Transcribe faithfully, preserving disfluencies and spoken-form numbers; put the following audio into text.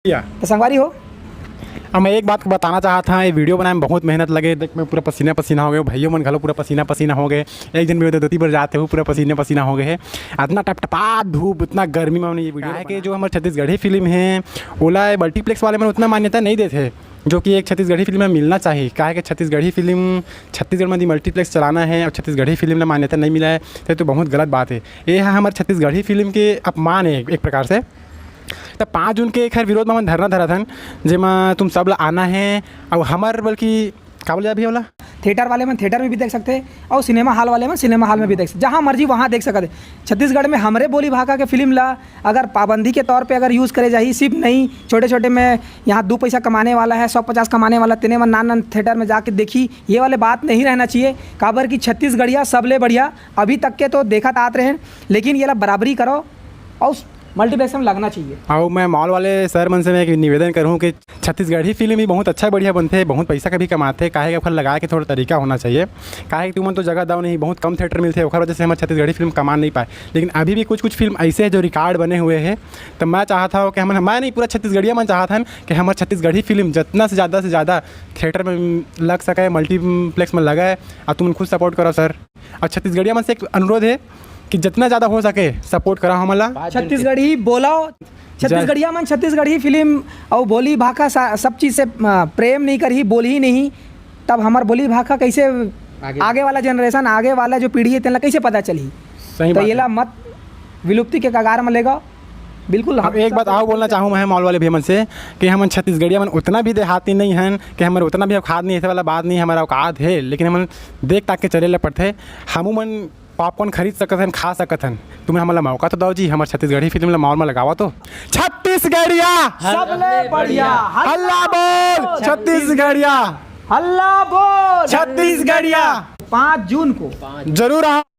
या। तो संगवारी हो, अब मैं एक बात बताना चाहत हँव, ये वीडियो बनाए में बहुत मेहनत लगे। देख, मैं पूरा पसीना पसीना हो गए, भइया मन घलो पूरा पसीना पसीना हो गए। एक दिन में धोती बर जाते हुए पूरा पसीना पसीना हो गए हे। इतना टपटपा धूप, इतना गर्मी में हमन ये वीडियो काहे के बनाए। जो हमर छत्तीसगढ़ी फिल्म हे, ओला मल्टीप्लेक्स वाले मन उतना मान्यता नहीं देते, जो कि एक छत्तीसगढ़ी फिल्म में मिलना चाहिए। काहे के छत्तीसगढ़ी फिल्म छत्तीसगढ़ में यदि मल्टीप्लेक्स चलाना हे और छत्तीसगढ़ी फिल्म ला मान्यता नहीं मिला हे, तो, तो बहुत गलत बात हे। ये ह हमर छत्तीसगढ़ी फिल्म के अपमान हे एक, एक प्रकार से। त पाँच जून के एखर विरोध में हमन धरना धरत हन, जेमा तुम सब ला आना हे। और हमर बल्कि का बोले अभी वाला? थिएटर वाले मन थिएटर में भी देख सकते हैं और सिनेमा हॉल वाले मन सिनेमा हॉल में भी देख सकते, जहाँ मर्जी वहाँ देख सकते हैं। छत्तीसगढ़ में हमरे बोली भाखा के फिल्म ला अगर पाबंदी के तौर पे अगर यूज़ करे जाही, सिर्फ नहीं, छोटे छोटे में यहाँ दो पैसा कमाने वाला है, सौ पचास कमाने वाला, तेने मन नान नान थिएटर में जाके देखी, ये वाले बात नहीं रहना चाहिए। काबर कि छत्तीसगढ़िया सबले बढ़िया, अभी तक के तो देखत आत रहे, लेकिन ये ला बराबरी करो और मल्टीप्लेक्स में लगना चाहिए। और मैं मॉल वाले सर मन से मैं एक निवेदन करूँ कि छत्तीसगढ़ी फिल्म भी बहुत अच्छा बढ़िया बनथे, बहुत पैसा का भी कमाथे, काहे कि ओखर लगाए के थोड़ा तरीका होना चाहिए। काहे कि तुमन तो जगह दाव नहीं, बहुत कम थिएटर मिलथे, ओखर वजह से हमर छत्तीसगढ़ी फिल्म कमा नहीं पाए। लेकिन अभी भी कुछ कुछ फिल्म ऐसे हे जो रिकॉर्ड बने हुए हे। तो मैं चाहत हूँ कि हमन, मैं नहीं, पूरा छत्तीसगढ़िया मन चाहत हन कि हमर छत्तीसगढ़ी फिल्म जितना से ज़्यादा से ज़्यादा थिएटर में लग सके, मल्टीप्लेक्स में लगे। और तुमन खुद सपोर्ट करो सर। और छत्तीसगढ़िया मन से एक अनुरोध हे कि जितना ज़्यादा हो सके सपोर्ट करो हमन ला। छत्तीसगढ़ी बोलो, छत्तीसगढ़िया मन छत्तीसगढ़ी फिल्म और बोली भाखा सा-, सब चीज़ से, अ, प्रेम नहीं करही, बोलही नहीं, तब हमर बोली भाखा कैसे आगे। आगे वाला जनरेशन, आगे वाला जो पीढ़ी है, तेन ला कैसे पता चलही? सही तो बात ये है। ला मत विलुप्ति के कगार में लेगा। बिल्कुल, अब हम एक सब बात और बोलना चाहूँ मैं मॉल वाले भैया मन से कि हमन छत्तीसगढ़िया मन उतना भी देहाती नहीं हन कि हमर उतना भी औकात नहीं, ऐसे वाला बात नहीं, हमारा औकात है, लेकिन हमन देख ताक के चले ला पड़थे। हमू मन पॉपकॉर्न खरीद सकत हन, खा सकत हन, तुमन हमन ला मौका तो दो जी, हमर छत्तीसगढ़ी फिल्म ला मॉल में लगावा तो। छत्तीसगढ़िया सबले बढ़िया। हल्ला बोल छत्तीसगढ़िया। हल्ला बोल छत्तीसगढ़िया। पाँच जून को जरूर आओ।